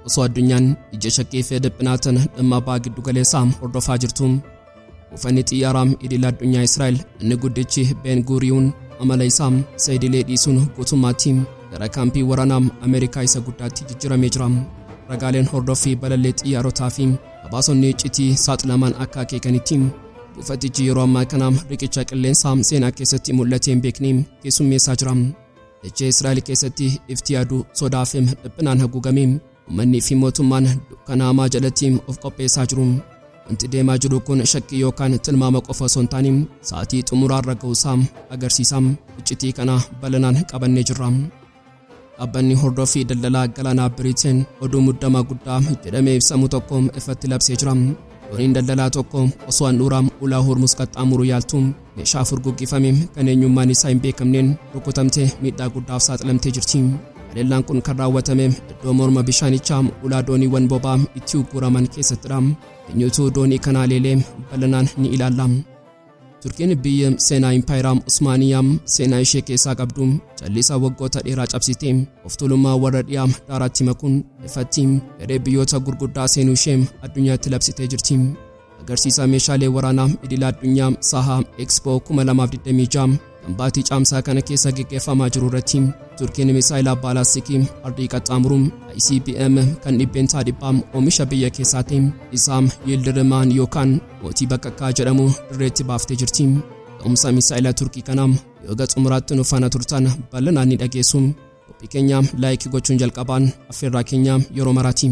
Osoo addunyaan ija shakkii fi dhiphinaatiin dhimma baha giddu galeessaa hordofaa jirtu, buufanni xiyyaaraa idil addunyaa Israa'el inni guddichi Ben Guriyoon amala isaa isa idilee dhiisuun guutummaatti gara kaampii waraanaa Ameerikaa isa guddaatti jijjiiramee jira. Ragaaleen hordoffii balalii xiyyaarotaa fi gabaasonni iccitii saaxilaman akka akeekanitti, buufatichi yeroo ammaa kana riqicha qilleensaa seenaa keessatti mul'atee hin beekne keessummeessaa jira. Dachee Israa'el keessatti ifti aduu sodaa fi dhiphinaan haguugame, uummanni fi mootummaan dukkana hamaa jalatti of qopheessaa jiru. Wanti deemaa jiru kun shakkii yookaan tilmaama qofa osoo hin taane sa'aatii xumuraarra ga'uusaa agarsiisa. Iccitii kana bal'inaan qabannee jirra. Dhaabbanni hordoffii daldalaa galaanaa Biriteen oduu muddamaa guddaa jedhamee ibsamu tokko ifatti labsee jira. Dooniin daldalaa tokko osoo handhuura ulaa Hormuz qaxxaamuru yaaltu meeshaa furguggifame kan eenyummaan isaa hin beekamneen rukutamtee miidhaa guddaaf saaxilamtee jirti. Haleellaan kun kan raawwatame iddoo morma bishaanichaa ulaa dooniiwwan boba'aa itti ugguraman keessattidha. Eenyutu doonii kana haleelee? Bal'inaan ni ilaalla. Turkiin biyya seenaa Impaayeraa Usmaaniyaa seenaa ishee keessaa qabdu callisaa waggoota dheeraa cabsitee of tuulummaa warra dhiyaa daaraatti makuun ifatti garee biyyoota gurguddaa seenuu ishee addunyaatti labsitee jirti. Agarsiisa meeshaalee waraanaa idila addunyaa Sahaa Expo 2026 kan baatii Caamsaa kana keessa geggeeffamaa jiru irratti Turkiin misaayila baalaastikii ardii qaxxaamuru ICBM kan 100% oomisha biyya keessaa ta'e isaa Yildirimaan yookaan Mootii Bakakkaa jedhamu dirreetti baaftee jirti. Ga'umsa misaayila Turkii kanaa yoo haga xumuraatti nu faana turtan bal'inaan ni dhageessu. Qophii keenya like gochuun jalqabaan affeerraa keenya yeroo maraati.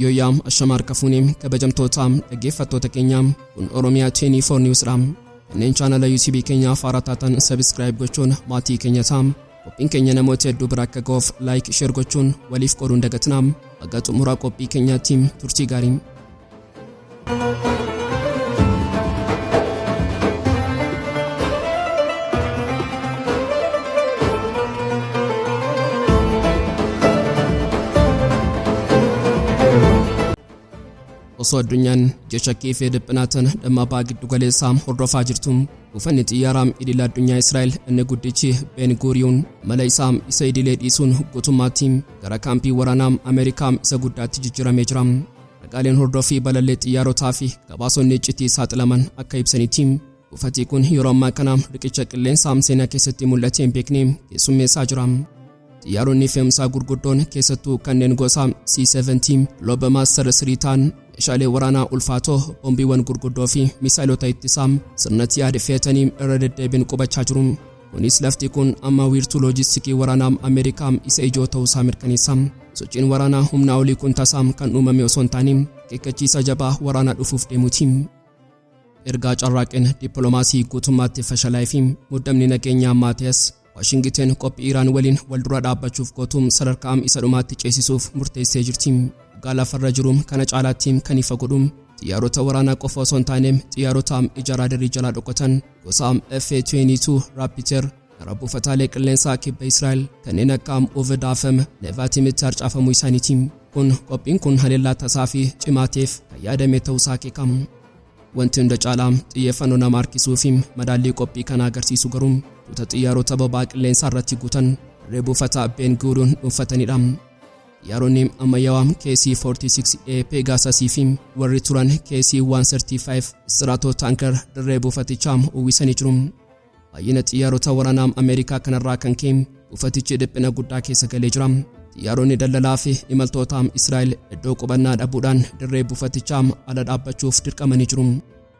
Yooyyaa, ashama harka fuunee, kabajamtoota dhaggeeffattoota keenya, kun Oromiyaa 24 News dha. Kanneen chaanala YouTube keenyaa haaraa taatan subscribe gochuun maatii keenya ta'a. Qophiin keenya namoota hedduu bira akka ga'uuf like, share gochuun waliif qooduun dagatinaa. Haga xumura qophii keenyaatti turtii gaarii. Osoo addunyaan ija shakkii fi dhiphinaatiin dhimma baha giddu galeessaa hordofaa jirtu, buufanni xiyyaaraa idil addunyaa Israa'el inni guddichi Ben Guriyoon mala isaa isa idilee dhiisuun guutummaatti gara kaampii waraanaa Ameerikaa isa guddaatti jijjiiramee jira. Ragaaleen hordoffii balalii xiyyaarotaa fi gabaasonni iccitii saaxilaman akka ibsanitti, buufati kun yeroo ammaa kana riqicha qilleensaa seenaa keessatti mul'atee hin beekne keessummeessaa jira. Xiyyaaronni fe'umsaa gurguddoon, keessattuu kanneen gosa C-17 Globemaster 3 ta'an, meeshaalee waraanaa ulfaatoo, boombiiwwan gurguddoo fi misaayilota ittisaa sirna THAAD fe'atanii irra deddeebiin qubachaa jiru. Kunis lafti kun amma wiirtuu loojistikii waraanaa Ameerikaa isa ijoo ta'uusaa mirkaneessa. Sochiin waraanaa humnaa olii kun tasaa kan uumame osoo hin taane akeekkachiisa jabaa waraanaa dhufuuf deemuuti. Ergaa carraaqeen dippiloomaasii guutummaatti fashalaa'ee fi muddamni nageenyaa Maatiyas, Waashingiten qophii Iraan waliin wal dura dhaabbachuuf gootu sadarkaa isa dhumaatti ceesisuuf murteessee jirti. Dhugaa lafarra jiru kana caalaatti kan ifa godhu xiyyaarota waraanaa qofa osoo hin taane xiyyaarota ija raadarii jalaa dhokatan gosa F-22 Raptor gara buufataalee qilleensaa kibba Israa'el kanneen akka Uvedafem Nevatimitti harcaafamuu isaaniiti. Kun qophiin kun haleellaa tasaa fi cimaa ta'eef kan yaadame ta'uusaa akeeka. Wanti hunda caalaa xiyyeeffannoo nama harkisuu fi madaallii qophii kana agarsiisu garuu tuuta xiyyaarota boba'aa qilleensaa irratti guutan dirree buufata Ben Guriyoon dhuunfatanidha. Xiyyaaronni ammayyaawaa KC-46A Pegasus fi warri turan KC-135 Stratotanker dirree buufatichaa uwwisanii jiru. Baay'ina xiyyaarota waraanaa Ameerikaa kanarraa kan ka'e buufatichi dhiphina guddaa keessa galee jira. Xiyyaaronni daldalaa fi imaltoota Israa'el iddoo qubannaa dhabuudhaan dirree buufatichaa ala dhaabbachuuf dirqamanii jiru.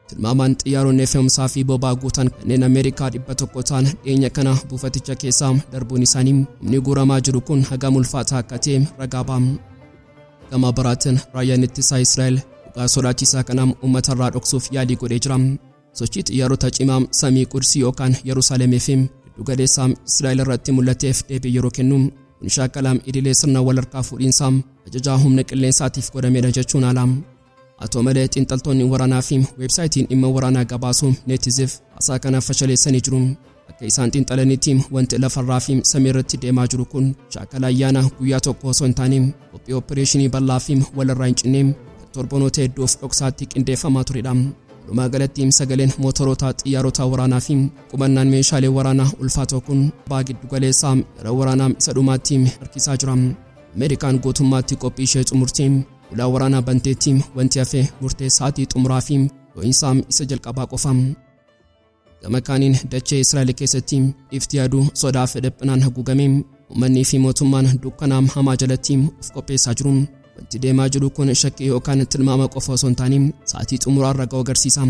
Tilmaamaan xiyyaaronni fe'umsaa fi boba'aa guutan kanneen Ameerikaa 100 ta'an dhiyeenya kana buufaticha keessaa darbuun isaanii humni guuramaa jiru kun hagam ulfaataa akka ta'e ragaa ba'a. Gama biraatiin raayyaan ittisaa Israa'el dhugaa sodaachisaa kana uummatarraa dhoksuuf yaalii godhee jira. Sochii xiyyaarota cimaa samii Qudsii yookaan Yerusaalemii fi giddugaleessa Israa'el irratti mul'ateef deebii yeroo kennu, kun shaakala idilee sirna walharkaa fuudhiinsaa ajajaa humna qilleensaatiif godhamedha jechuun haala. Haa ta'u malee, xiinxaltoonni waraanaa fi weebsaayitiin dhimma waraanaa gabaasu Neetizif haasaa kana fashaleessanii jiru. Akka isaan xiinxalanitti, wanti lafarraa fi samii irratti deemaa jiru kun shaakala ayyaana guyyaa tokko osoo hin taane qophii oppireeshinii bal'aa fi walirraa hin cinne kan torbanoota hedduuf dhoksaatti qindeeffamaa turedha. Walumaa galatti, sagaleen mootoroota xiyyaarota waraanaa fi qubannaan meeshaalee waraanaa ulfaatoo kun baha giddu galeessaa gara waraanaa isa dhumaatti harkisaa jira. Ameerikaan guutummaatti qophii ishee xumurtee ulaa waraanaa banteetti. Wanti hafe murtee sa'aatii xumuraa fi dho'iinsaa isa jalqabaa qofa. Gama kaaniin dachee Israa'el keessatti ifti aduu sodaa fi dhiphinaan haguugame. Uummanni fi mootummaan dukkanaa hamaa jalatti of qopheessaa jiru. Wanti deemaa jiru kun shakkii yookaan tilmaama qofa osoo hin taane sa'aatii xumuraa irra ga'u agarsiisa.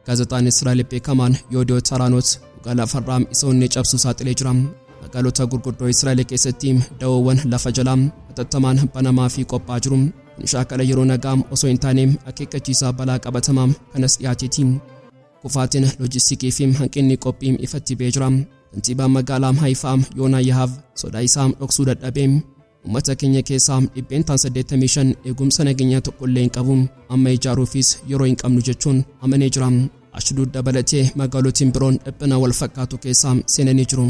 Gaazexaan Israa'el beekamaan Yediot Ahronoot dhugaa lafarraa isa onnee cabsu saaxilee jira. Magaalota gurguddoo Israa'el keessatti da'oowwan lafa jalaa hatattamaan banamaa fi qophaa'aa jiru. Kun shaakala yeroo nagaa osoo hin taane akeekkachiisaa balaa qabatamaa kanas dhiyaateeti. Kufaatiin loojistikii fi hanqinni qophii ifatti ba'ee jira. Kantiibaan magaalaa Haifaa Yoonaa Yahav sodaa isaa dhoksuu dadhabee, "Uummata keenya keessaa 85% eegumsa nageenyaa tokkollee hin qabu, amma ijaaruufis yeroo hin qabnu," jechuun amanee jira. Ashduud dabalatee magaalotiin biroon dhiphina wal fakkaatu keessaa seenanii jiru.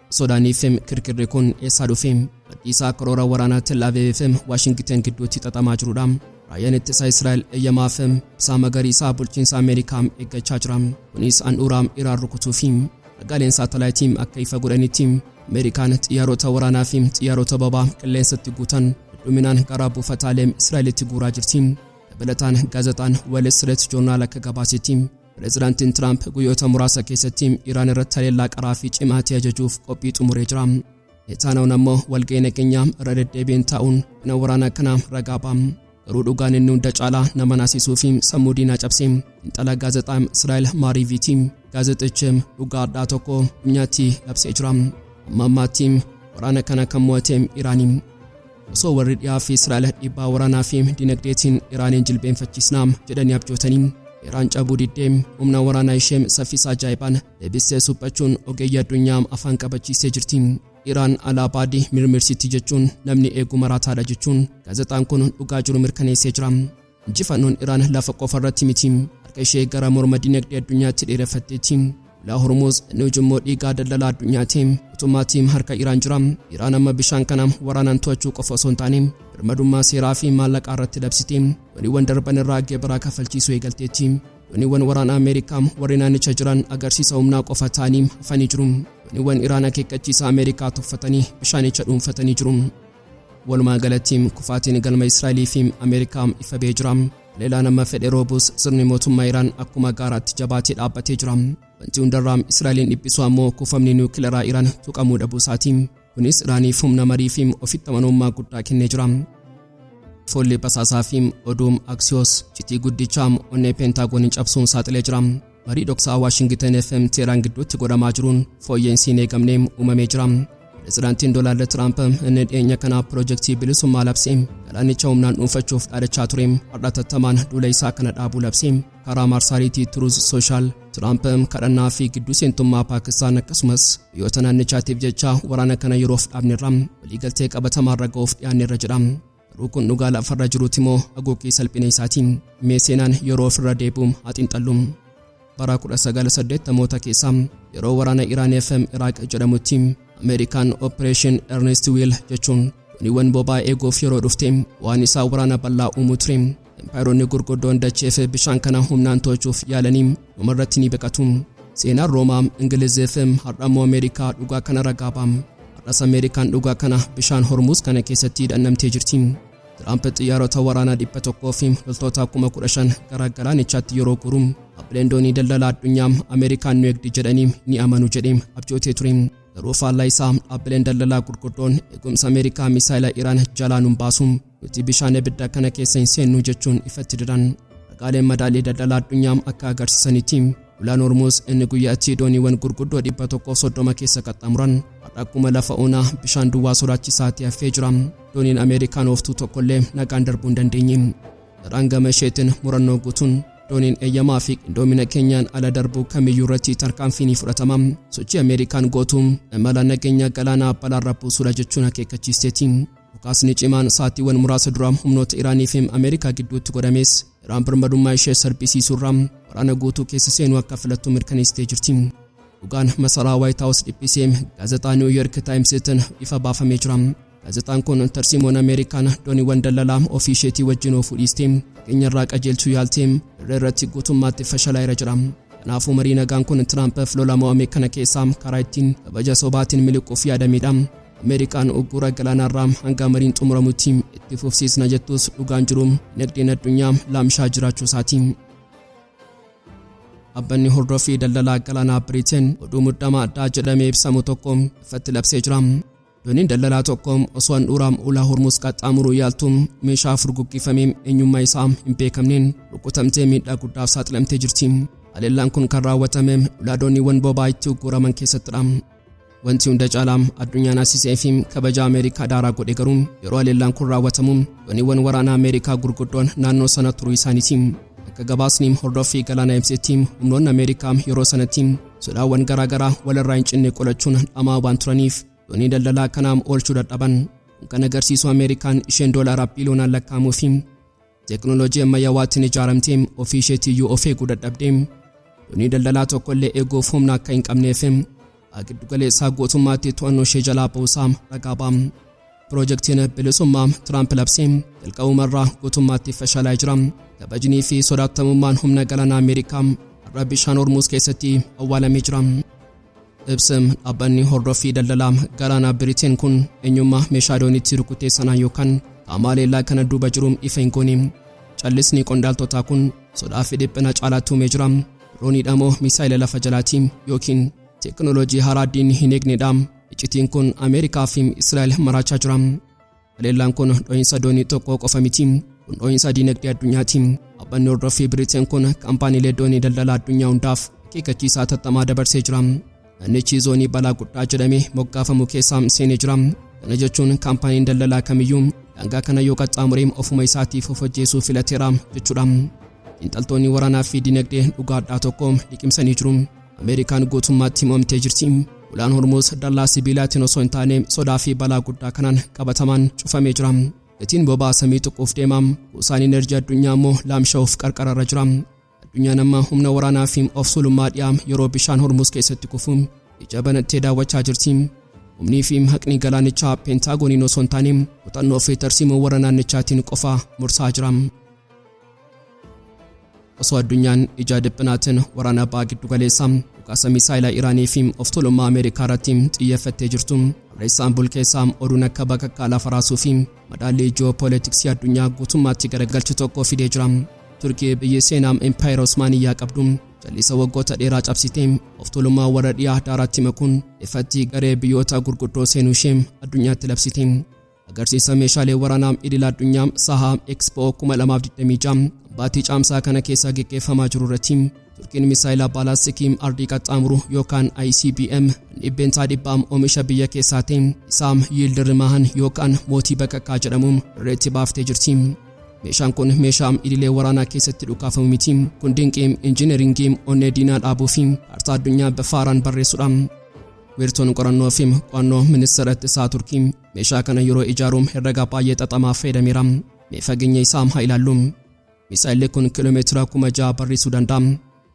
Sodaanii fi kirkirri kun eessaa dhufe? Maddi isaa karoora waraanaa Tel Aviv fi Waashingiten gidduutti xaxamaa jirudha. Raayyaan ittisaa Israa'el eeyyamaa fi ibsaa magariisaa bulchiinsa Ameerikaa eeggachaa jira. Kunis handhuura Iraan rukutuu fi ragaaleen saatalaayitii akka ifa godhanitti Ameerikaan xiyyaarota waraanaa fi xiyyaarota boba'aa qilleensatti guutan hedduminaan gara buufataalee Israa'elitti guuraa jirti. Dabalataan gaazexaan Wall Street Journal akka gabaasetti Pireezidaantiin Tiraamp guyyoota muraasa keessatti Iraan irratti haleellaa qaraa fi cimaa ta'e ajajuuf qophii xumuree jira. Netanyahuun ammoo walga'ii nageenyaa irra deddeebiin taa'uun dhina waraanaa kana ragaa ba'a. Garuu dhugaan inni hunda caalaa nama naasisuu fi sammuu diinaa cabsee xiinxala gaazexaa Israa'el Maariiviiti. Gaazexichi dhugaa addaa tokko addunyaatti labsee jira. Amma ammaatti waraana kana kan mo'ate Iraani. Osoo warri dhiyaa fi Israa'el dhiibbaa waraanaa fi dinagdeetiin Iraaniin jilbeenfachiisnaa jedhanii abjootanii, Iraan cabuu diddee humna waraanaa ishee saffisa ajaa'ibaan deebistee suphachuun ogeeyyii addunyaa afaan qabachiistee jirti. "Iraan alaabaa adii mirmirsitti jechuun namni eegu maraataadha," jechuun gaazexaan kun dhugaa jiru mirkaneessee jira. Injifannoon Iraan lafa qofa irratti miti, harka ishee gara morma dinagdee addunyaatti dheereffatteetti. Ulaa Hormuz inni ujummoo dhiigaa daldala addunyaati mootummaatti harka Iraan jira. Iraan amma bishaan kana waraanaan to'achuu qofa osoo hin taane birmadummaa seeraa fi maallaqaa irratti labsite. Dooniiwwan darban irraa gibira kafalchiisuu eegalteetti. Dooniiwwan waraanaa Ameerikaa warri naannicha jiran agarsiisa humnaa qofa ta'anii hafanii jiru. Dooniiwwan Iraan akeekkachiisa Ameerikaa tuffatanii bishaanicha dhuunfatanii jiru. Walumaa galatti kufaatiin galma Israa'elii fi Ameerikaa ifa ba'ee jira. Haleelaan amma fedhe roobus sirni mootummaa Iraan akkuma gaaraatti jabaatee dhaabbatee jira. Wanti hundarraa Israa'eliin dhiphisu ammoo kuufamni niwukilaraa Iraan tuqamuu dhabuu isaati. Kunis Iraaniif humna marii fi ofitti amanamummaa guddaa kennee jira. Fuulli basaasaa fi oduun Axios citii guddichaa onnee Peentaagooniin cabsuun saaxilee jira. Marii dhoksaa Waashingiten fi Teheraan gidduutti godhamaa jiruun fooyya'insi hin eegamne uumamee jira. Pireezidaantiin Doonaald Tiraamp inni dhiyeenya kana piroojeektii bilisummaa labsee galaanicha humnaan dhuunfachuuf dhaadachaa ture har'a tattamaan duula isaa kana dhaabuu labsee. Karaa marsariitii Truth Social Tiraamp kadhannaa fi gidduu seentummaa Paakistaan akkasumas biyyoota naannichaatiif jecha waraana kana yeroof dhaabnerra, waliigaltee qabatamaa ga'uuf dhiyaanneerra jedha. Garuu kun dhugaa lafarra jiruuti moo haguuggii salphina isaati? Mee seenaan yeroo ofirra deebi'u haa xiinxallu. Bara 1980moota keessa yeroo waraana Iraan fi Iraaq jedhamutti Ameerikaan Operation Earnest Will jechuun dooniiwwan boba'aa eeguuf yeroo dhufte waan isaa waraana bal'aa uumuu ture. Empaayiroonni gurguddoon dachee fi bishaan kana humnaan to'achuuf yaalanii dhumarratti ni baqatu. Seenaan Roomaa, Ingilizii fi har'ammoo Ameerikaa dhugaa kana ragaa ba'a. Har'as Ameerikaan dhugaa kana bishaan Hormuuz kana keessatti dhandhamtee jirti. Tiraamp xiyyaarota waraanaa 100 fi loltoota 15,000 gara galaanichaatti yeroo guuru dhaabbileen doonii daldala addunyaa Ameerikaan nu eegdi jedhanii ni amanu jedhee abjootee ture. Garuu faallaa isaa dhaabbileen daldalaa gurguddoon eegumsa Ameerikaa misaayila Iraan jalaa nun baasu, nuti bishaan ibidda kana keessa hin seennu jechuun ifatti didan. Ragaaleen madaalii daldala addunyaa akka agarsiisanitti ulaan Hormuuz inni guyyaatti dooniiwwan gurguddoo 130 keessa qaxxaamuran har'a akkuma lafa onaa bishaan duwwaa sodaachisaa ta'e hafee jira. Dooniin Ameerikaan ooftuu tokkollee nagaan darbuu hin dandeenye. Iraan gama isheetiin murannoo guutuun, "Dooniin eeyyamaa fi qindoomina keenyaan ala darbuu kamiyyuu irratti tarkaanfii ni fudhatama. Sochii Ameerikaan gootu imala nageenya galaanaa balaarra buusuudha," jechuun akeekkachiisteeti. Dhukaasni cimaan sa'aatiiwwan muraasa dura humnoota Iraanii fi Ameerikaa gidduutti godhames Iraan birmadummaa ishee sarbisiisuurra waraana guutuu keessa seenuu akka filattu mirkaneessitee jirti. Dhugaan masaraa White House dhiphisee gaazexaa New York Timesitiin ifa baafamee jira. Gaazexaan kun tarsiimoon Ameerikaan dooniiwwan daldalaa ofii isheetii wajjin oofuu dhiistee fageenya qajeelchuu yaaltee dirree irratti guutummaatti fashalaa'eera jira. Kanaafuu marii nagaan kun Tiraampiif lola mo'ame kana keessaa karaa ittiin kabaja sobaatiin miliquuf yaadamedha. Ameerikaan uggura galaanarraa hanga mariin xumuramutti itti fufsiisna jettus, dhugaan jiru dinagdeen addunyaa laamshaa jiraachuu isaati. Dhaabbanni hordoffii daldalaa galaanaa Biriteen oduu muddama addaa jedhamee ibsamu tokko ifatti labsee jira. Dooniin daldalaa tokko osoo handhuura ulaa Hormuuz qaxxaamuruu yaaltu meeshaa furguggifamee eenyummaa isaa hin beekamneen rukutamtee miidhaa guddaaf saaxilamtee jirti. Haleellaan kun kan raawwatame ulaa dooniiwwan boba'aa itti ugguraman keessattidha. Wanti hunda caalaa addunyaan asisee fi kabaja Ameerikaa daaraa godhe garuu yeroo haleellaan kun raawwatamu dooniiwwan waraanaa Ameerikaa gurguddoon naannoo sana turuu isaaniiti. Akka gabaasni hordoffii galaanaa ibsetti, humnoonni Ameerikaa yeroo sanatti sodaawwan garaagaraa walirraa hin cinne qolachuun dhamaa waan turaniif doonii daldalaa kanaam oolchuu dadhaban. Kun kan agarsiisu Ameerikaan isheen doolaara biiliyoonaan lakkaa'amuu fi teekinooloojii ammayyaawaatiin ijaaramtee ofii isheetiyyuu of eeguu dadhabdee doonii daldalaa tokko illee eeguuf humna akka hin qabneef giddu galeessaa guutummaatti to'annoo ishee jalaa ba'uusaa ragaa ba'a. Piroojeektiin bilisummaa Tiraamp labsee jalqabumarraa guutummaatti fashalaa jira. Kabajnii fi sodaatamummaan humna galaanaa Ameerikaa har'a bishaan Hormuuz keessatti awwaalamee jira. Ibsa dhaabbanni hordoffii daldalaa galaanaa Biriteen kun eenyummaa meeshaa dooniitti rukutee sanaa yookaan qaama haleellaa kana duuba jiru ifa hin goone. Callisni qondaaltotaa kun sodaa fi dhiphina caalaatti uumee jira. Dirooniidha moo misaayila lafa jalaati yookiin teekinooloojii haaraa diinni hin eegnedha? Iccitiin kun Ameerikaa fi Israa'el maraachaa jira. Haleellaan kun dho'iinsa doonii tokko qofa miti. Kun dho'iinsa diinagdee addunyaati. Dhaabbanni hordoffii Biriteen kun kaampaaniilee doonii daldala addunyaa hundaaf akeekkachiisaa hatattamaa dabarsee jira. Naannichi zoonii balaa guddaa jedhamee moggaafamu keessaa seenee jira. Kana jechuun kaampaaniin daldalaa kamiyyuu daangaa kana yoo qaxxaamuree ofuma isaatiif of hojjeesuu filateera jechuudha. Xiinxaltoonni waraanaa fi dinagdee dhugaa addaa tokko liqimsanii jiru. Ameerikaan guutummaatti mo'amtee jirti. Ulaan Hormuuz dallaa sibiilaatiin osoo hin taane sodaa fi balaa guddaa kanaan qabatamaan cufamee jira. Gatiin boba'aa samii tuquuf deema. Kuusaan enerjii addunyaa immoo laamsha'uuf qarqararra jira. Addunyaan amma humna waraanaa fi of tuulummaa dhiyaa yeroo bishaan Hormuuz keessatti kufu ija banattee daawwachaa jirti. Humnii fi haqni galaanichaa Peentagooniin osoo hin taane kutannoo fi tarsiimoo warra naannichaatiin qofa mursaa jira. Osoo addunyaan ija dhiphinaatiin waraana baha giddu galeessaa, dhukaasa misaayilaa Iraanii fi of tuulummaa Ameerikaa irratti xiyyeeffattee jirtu, har'a Istaanbul keessaa oduun akka bakakkaa lafa raasuu fi madaallii ji'oopoolitiksii addunyaa guutummaatti garagalchu tokko fidee jira. Turkii, biyyi seenaa Impaayera Osmaaniyyaa qabdu, jal'isa waggoota dheeraa cabsitee of tuulummaa warra dhiyaa daaraatti makuun ifatti garee biyyoota gurguddoo seenuu ishee addunyaatti labsite. Agarsiisa meeshaalee waraanaa idil addunyaa Sahaa Expo 2026 baatii Caamsaa kana keessa geggeeffamaa jiru irratti Turkiin misaayila baalaastikii ardii qaxxaamuru yookaan ICBM 100% oomisha biyya keessaa ta'e Isaam Yildirimaahan yookaan mootii bakakkaa jedhamuun irreetti baaftee jirti. Meeshaan kun meeshaa idilee waraanaa keessatti dhukaafamu miti. Kun dinqii injineringii onnee diinaa dhaabuu fi kaartaa addunyaa bifa haaraan barreessudha. Wiirtuun qorannoo fi qo'annoo ministeera ittisaa Turkii meeshaa kana yeroo ijaaruun herrega baay'ee xaxamaa fayyadameera. Mee fageenya isaa haa ilaallu. Misaayilli kun kiiloomeetira 6,000 barrisuu danda'a.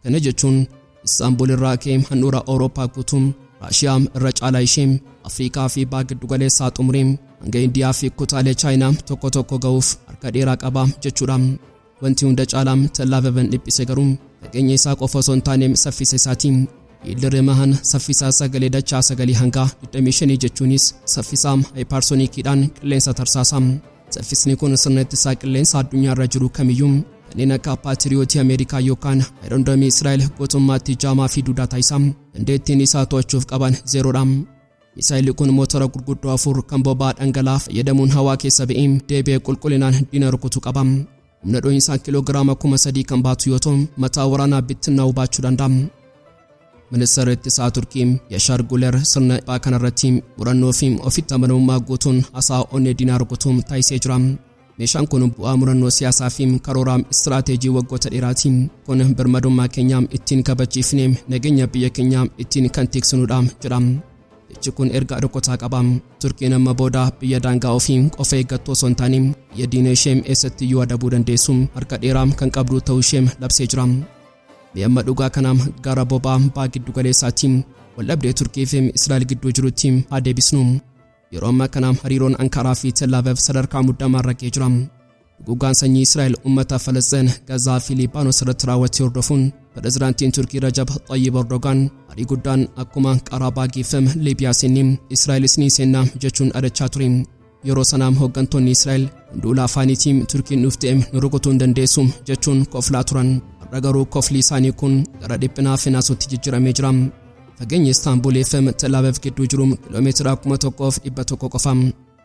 Kana jechuun Istaanbul irraa ka'ee handhuura Awurooppaa guutuu, Raashiyaa irra caalaa ishee, Afrikaa fi baha giddu galeessaa xumuree hanga Indiyaa fi kutaalee Chaayinaa tokko tokko ga'uuf harka dheeraa qaba jechuudha. Wanti hunda caalaa Tel Aviv dhiphise garuu fageenya isaa qofa osoo hin taane saffisa isaati. Yildirimaahan saffisa sagalee dachaa sagalii hanga 25, jechuunis saffisa hypersoniciidhaan qilleensa tarsaasa. Saffisni kun sirna ittisaa qilleensa addunyaa irra jiru kamiyyuu, kanneen akka Paatiriyootii Ameerikaa yookaan Iron Dome Israa'el, guutummaatti jaamaa fi duudaa taasisa. Dandeettiin isaa to'achuuf qaban zeeroodha. Misaayilli kun motora gurguddoo afur kan boba'aa dhangala'aa fayyadamuun hawaa keessa ba'ee deebi'ee qulqullinaan diina rukutu qaba. Humna dho'iinsaa kiiloogiraama 3,000 kan baatu yoo ta'u, mataa waraanaa bittinnaa'uu baachuu danda'a. Ministeerri ittisaa Turkii Yashar Guler sirna baa kanarratti murannoo fi ofitti amanamummaa guutuun haasaa onnee diinaa rukutuun taasisee jira. Meeshaan kun bu'aa murannoo siyaasaa fi karoora istiraateejii waggoota dheeraati. Kun birmadummaa keenya ittiin kabachiifnee nageenya biyya keenyaa ittiin kan tiksinudha jedha. Jechi kun ergaa dhokotaa qaba. Turkiin amma booda biyya daangaa ofii qofa eeggattu osoo hin taane biyya diina ishee eessatti iyyuu adabuu dandeessu harka dheeraa kan qabdu ta'uu ishee labsee jira. Mee amma dhugaa kanaam gara boba'aa baha giddu galeessaatti, waldhabdee Turkii fi Israa'el gidduu jirutti haa deebisnu. Yeroo ammaa kana hariiroon Ankaraa fi Tel Aviv sadarkaa muddamaa irra ga'ee jira. Duguuggaan sanyii Israa'el uummata Falasxiin, Gazaa fi Liibaanos irratti raawwatee hordofuun Pirezidaantiin Turkii Rajab Xayyib Erdogaan arii guddaan akkuma Qaraabaagii fi Liibiyaa seennee Israa'elis ni seennaa jechuun adachaa ture. Yeroo sanaam hooggantoonni Israa'el duula afaaniitiin Turkiin dhuftee nu rukutuu hin dandeessu jechuun koflaa turan. Har'a garuu kofli isaanii kun gara dhiphinaa fi naasuutti jijjiiramee jira. Fageenyi Istaanbulii fi Tel Aviv gidduu jiru kiiloomeetira 1100 qofa.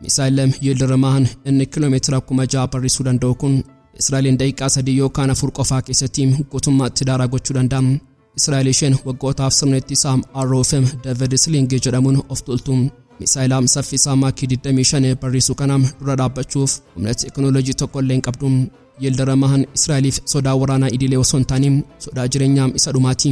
Misaa'illi Yildirim inni kiiloomeetira 6000 barrisuu danda'u kun Israa'eliin daqiiqaa 3 yookaan 4 qofaa keessatti guutummaatti daaraa gochuu danda'a. Israa'el isheen waggootaaf sirna ittisaa Arrow fi David Sling jedhamuun of tuultu, misaa'ila saffisaa Maakii 25 barrisuu kana dura dhaabbachuuf humna teekinooloojii tokko illee hin qabdu. Yildirim Israa'eliif sodaa waraanaa idilee osoo hin taane sodaa jireenyaa isa dhumaati.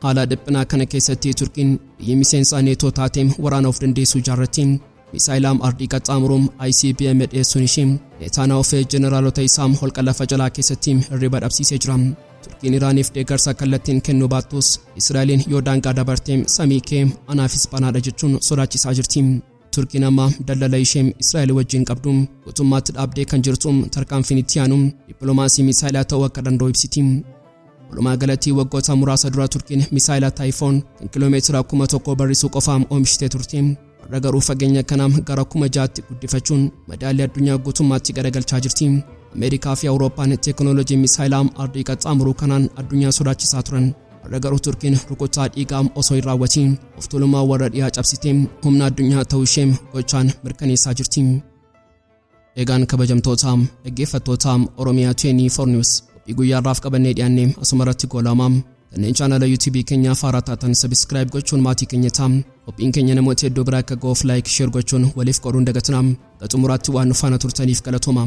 Haala dhiphinaa kana keessatti Turkiin biyyi miseensa Neetoo taate waraana of dandeessuu ijaarratti. Misaa'ila ardii qaxxaamuruun ICBM dhiyeessuun ishee Netanyahu fi jeneraalota isaa holqa lafa jalaa keessatti hirriba dhabsiisee jira. Turkiin Iraaniif deeggarsa kallattiin kennuu baattus, Israa'eliin yoo daangaa dabarte samii kee anaafis banaadha jechuun sodaachisaa jirti. Turkiin amma daldala ishee Israa'el wajjin qabdu guutummaatti dhaabdee kan jirtu, tarkaanfiin itti aanu dippiloomaasii misaa'ilaa ta'uu akka danda'u ibsiti. Walumaa galatti, waggoota muraasa dura Turkiin misaa'ila Taayifoon kan kiiloomeetira 1000 barrisuu qofaam oomishtee turte. Har'a garuu fageenya kanaa gara 6000tti guddifachuun madaalii addunyaa guutummaatti garagalchaa jirti. Ameerikaa fi Awurooppaan teekinooloojii misaa'ilaa ardii qaxxaamuruu kanaan addunyaa sodaachisaa turan. Har'a garuu Turkiin rukuttaa dhiigaa osoo hin raawwatiin of tuulummaa warra dhiyaa cabsitee humna addunyaa ta'uu ishee gochaan mirkaneessaa jirti. Egaan kabajamtoota dhaggeeffattoota Oromiyaa 24 News, qophii guyyaa har'aaf qabannee dhiyaanne asuma irratti goolabama. Kanneen chaanala YouTube keenyaa haaraa taatan subscribe gochuun maatii keenya ta'a. Qophiin keenya namoota hedduu biraa akka ga'uuf like, share gochuun waliif qooduu hin dagatinaa. Hanga xumuraatti waan nu faana turtaniif galatooma.